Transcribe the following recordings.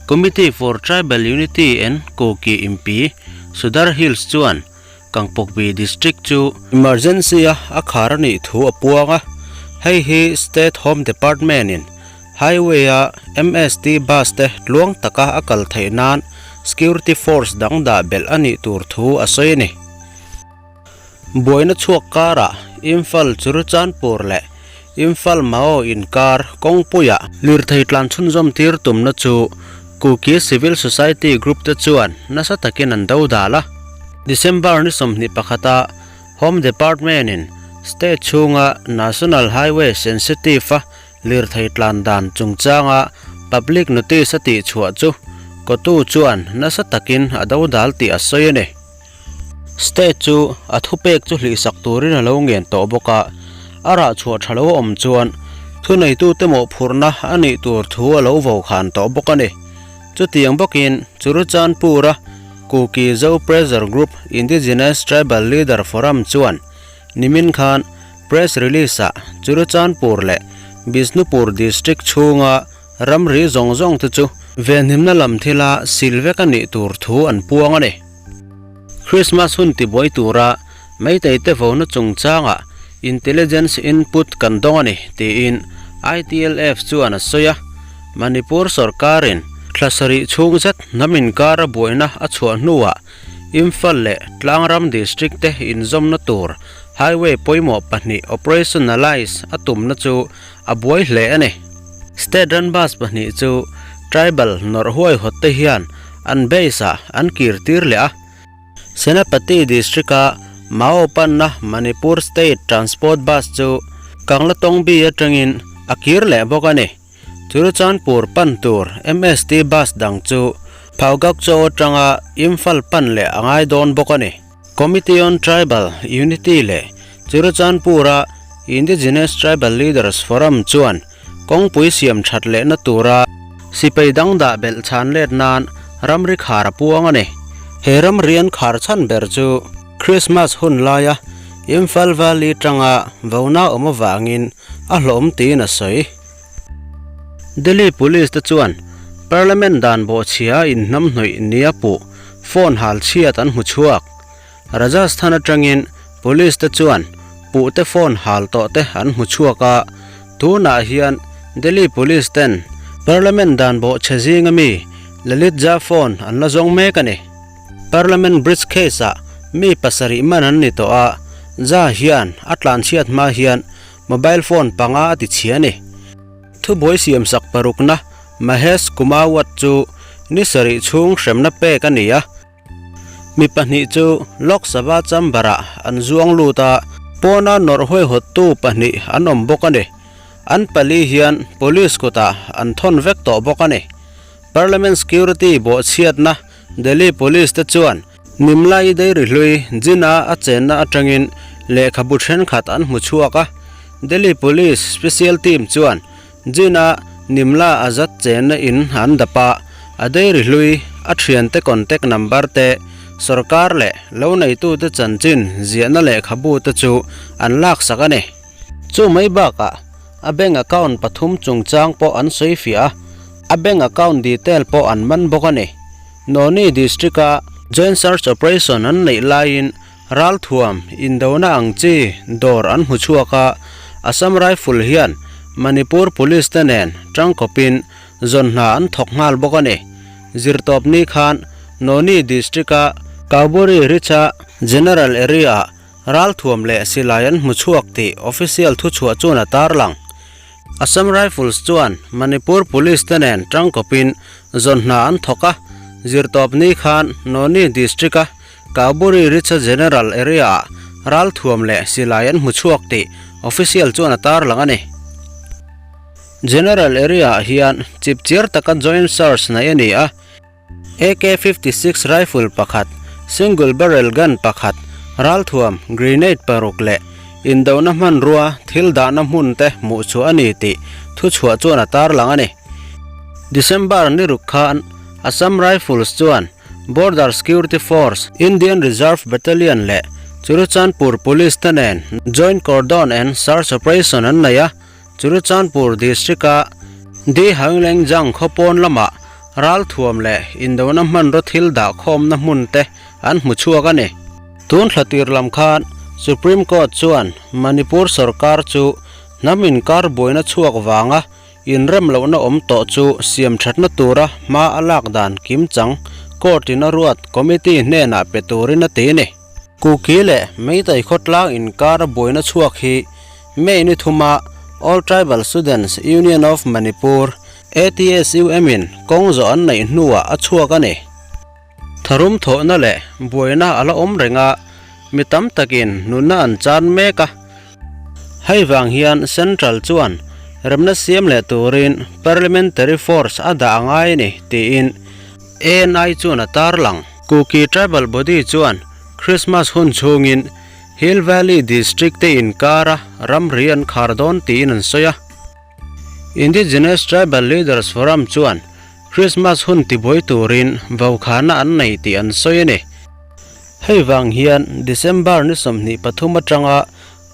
Committee for Tribal Unity and Kuki Inpi, Sudar Hills chuan Kangpokpi District chu emergency a a khar a nih thu a puang a, hei hi State Home Department in Highway a MST bus te tluang taka a kal theih nan security force dang dah belh a nih tur thu a sawi a ni. Buaina chhuak karah Imphal Churachandpur leh Imphal Mao inkar kawngpuia lirthei tlan chhunzawm tir tumna chu Kuki Civil Society Group te chuan nasa takin an do dal a. December ni 21 a Home Department in state chhunga National Highway sensitive a lirthei tlan dan chungchanga public notice a tihchhuah chu kotu chuan nasa takin a do dal tih a sawi a ni. State chu a thupek chu hlihsak turin a lo ngen tawh bawk a, a rah chhuah tha lo a awm chuan thuneitute mawhphurhna a nih tur thu a lo vo khan tawh bawk a ni. Chutiang bawkin Churachandpur-a Kuki Zo Pressure Group Indigenous Tribal Leader Forum chuan nimin khan press release-ah Churachandpur leh Bishnupur district chhunga ramri zawng zawng te chu venhimna lam thila sil vek a nih tur thu an puang a ni. Christmas hun tibuai tura Meitei te vona chungchangah intelligence input kan dawng a ni, tiin ITLF chuan a sawi a. Manipur sorkarin thla sarih chhung zet hnam inkara buaina a chhuah hnuah Imphal leh Tlangram district te inzawmna tur highway pawimawh pahnih operationalise a tumna chu a buai hle a ni. State run bus pahnih chu tribal nawrh huaihawt te hian an base ah an kir tir leh a. Senapati district a Mao panna Manipur State Transport bus chu Kanglatongbi atangin a kir leh bawk a ni. Churachandpur pan tur MST bus dang chu Phaugakchaw atanga Imphal pan leh a ngai dawn bawk a ni. Committee on Tribal Unity leh Churachandpur-a Indigenous Tribal Leaders Forum chuan kawngpui siam that lehna tura sipai dang dah belh chhan let nan ramri khar a puang a ni. He ramri an khar chhan ber chu Christmas hun laia Imphal Valley tanga vona awm avangin a hlawm tiin a sawi. Delhi Police te chuan Parliament dan bawhchhia inhnamhnawih nia puh phone hal chhiat an hmu chhuak. Rajasthan atangin Police te chuan puhte phone hal tawh te an hmu chhuak a, tunah hian Delhi Police ten Parliament dan bawhchhe zinga mi Lalit Jha phone an la zawng mek a ni. Parliament Bridge case ah mi pasarih man an ni tawh a, Jha hian a tlanchhiat hma hian Mobile phone panga a ti chhia a ni. Thubuai siamsak parukna Mahesh Kumawat chu ni sarih chhung hremna pek a ni a. Mi pahnih chu Lok Sabha chamber-ah an zuang lut a, pawna nawrh huaihawttu pahnih an awm bawk a ni. An pali hian police kutah an thawn vek tawh bawk a ni. Parliament security bawhchhiatna Delhi Police te chuan Nimlai Dairy hlui Jina a chenna atangin lehkhabu thenkhat an hmu chhuak a, Delhi Police Special Team chuan Jina Nimla Azad chenna in an dap a, a dairy hlui a thiante contact number te, sorkar leh lo neitute chanchin ziahna lehkhabu te chu an laksak a ni. Chu mai bakah a bank account pathum chungchang pawh an sawi fiah a, a bank account detail pawh an man bawk a ni. Noni District-a Joint Search Operation an neih laiin ralthuam indona ang chi dawr an hmu chhuak a, Assam Rifle hian Manipur Police te nen tangkawpin zawn hna an thawk nghal bawk a ni. Zirtawpni khan Noni District-a Kaubori Richa General Area-ah Ralthuam leh silai an hmu chhuak tih official thuchhuah chuan a tarlang. Assam Rifles chuan Manipur Police te nen tangkawpin zawn hna an thawk a, zirtawpni khan Noni District-a Kauburi Richa General Area-ah ralthuam leh silai an hmu chhuak tih official chuan a tarlang a ni. General Area-ah hian chipchiar taka joint search neih a ni a. AK-56 rifle pakhat, single barrel gun pakhat, ralthuam, grenade paruk leh indona hmanrua thil dahna hmun te hmuh chhuah a ni tih thuchhuah chuan a tarlang a ni. December ni ruk khan Assam Rifles chuan Border Security Force, Indian Reserve Battalion leh Churachandpur Police te nen Joint Cordon and Search Operation an nei a. Churachandpur District-a Di Hangleng Jang khaw pawn lamah Ralthuam leh indona hmanraw thil dah khawmna hmun te an hmu chhuak a ni. Tun thla tir lam khan Supreme Court chuan Manipur sorkar chu hnam inkar buaina chhuak vanga inrem lohna awm tawh chu siam thatna tura hma a lak dan kimchang court in a ruat committee hnenah pe turin a ti a ni. Kuki leh Meitei khawtlang inkara buaina chhuak hi May ni thuma All Tribal Students Union of Manipur, ATSUM, in kawng zawh an neih hnuah a chhuak a ni. Tharum thawhna leh buaina a la awm reng a, mi tam takin nunna an chan mek a. Hei vang hian Central chuan remna siam leh turin Parliamentary Force a dah a ngai a ni, tiin ANI chuan a tarlang. Kuki Tribal Body chuan Christmas hun chhungin Hill Valley District te inkara ramri an khar dawn tiin an sawi a. Indigenous Tribal Leaders Forum chuan Christmas hun tibuai turin vokhana an nei tih an sawi a ni. Hei vang hian December ni 23 atanga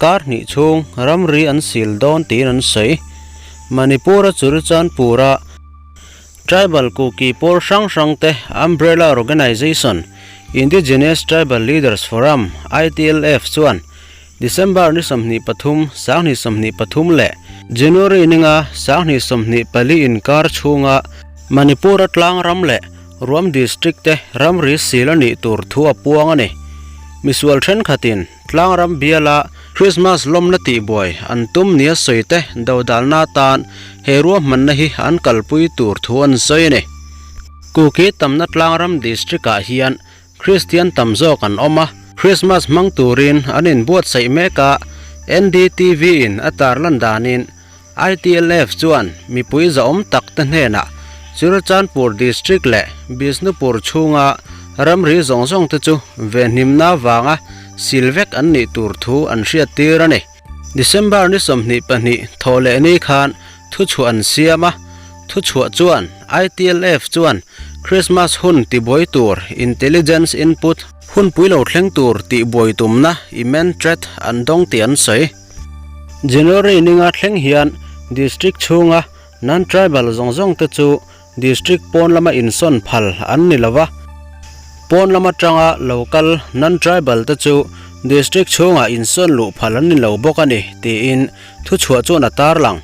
kar hnih chhung ramri an sil dawn tiin an sawi. Manipur-a Churachandpur-a Tribal Kuki pawl hrang hrang te umbrella organization Indigenous Tribal Leaders Forum, ITLF, chuan December ni 23, 2023 leh January ninga 2024 inkar chhunga Manipur-a tlang ram leh Ruam District te ramri sil a nih tur thu a puang a ni. Misual thenkhatin Tlangram biala Krismas lawmna tihbuai an tum nia sawi te dodalna atan he ruahmanna hi an kalpui tur thu an sawi a ni. Kuki tamna Tlangram District-ah hian Kristian tam zawk an awm a, Krismas hmang turin an inbuatsaih mek a, NDTV-in a tarlan danin ITLF chuan mipui zahawm tak te hnenah Churachandpur District leh Bishnupur chhunga ramri zawng zawng te chu venhimna vanga sil vek an nih tur thu an hriattir a ni. December ni 22 thawh leh ni khan thuchhuah an siam a, thuchhuah chuan ITLF chuan Christmas hun tibuai tur intelligence input hunpui lo thleng tur tihbuai tumna immense threat an dawng tih an sawi. January ninga thleng hian District chhunga non-tribal zawng zawng te chu District pawn lama insawn phal an ni lova, pawn lam atanga lo kal non-tribal te chu District chhungah insawn luh phal an ni lo bawk a ni tiin thuchhuah chuan a tarlang.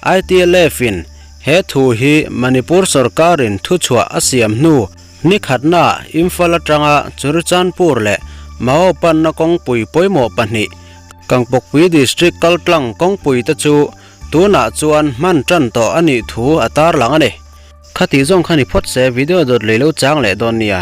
ITLF in he thu hi Manipur sorkarin thuchhuah a siam hnu ni khatnaah Imphal atanga Churachandpur leh Mao panna kawngpui pawimawh pahnih Kangpokpui District kaltlang kawngpui te chu tunah chuan hman tan tawh a nih thu a tarlang a ni. Khatih zawng kha ni phawt se video dawt lei lo chang leh dawn nia.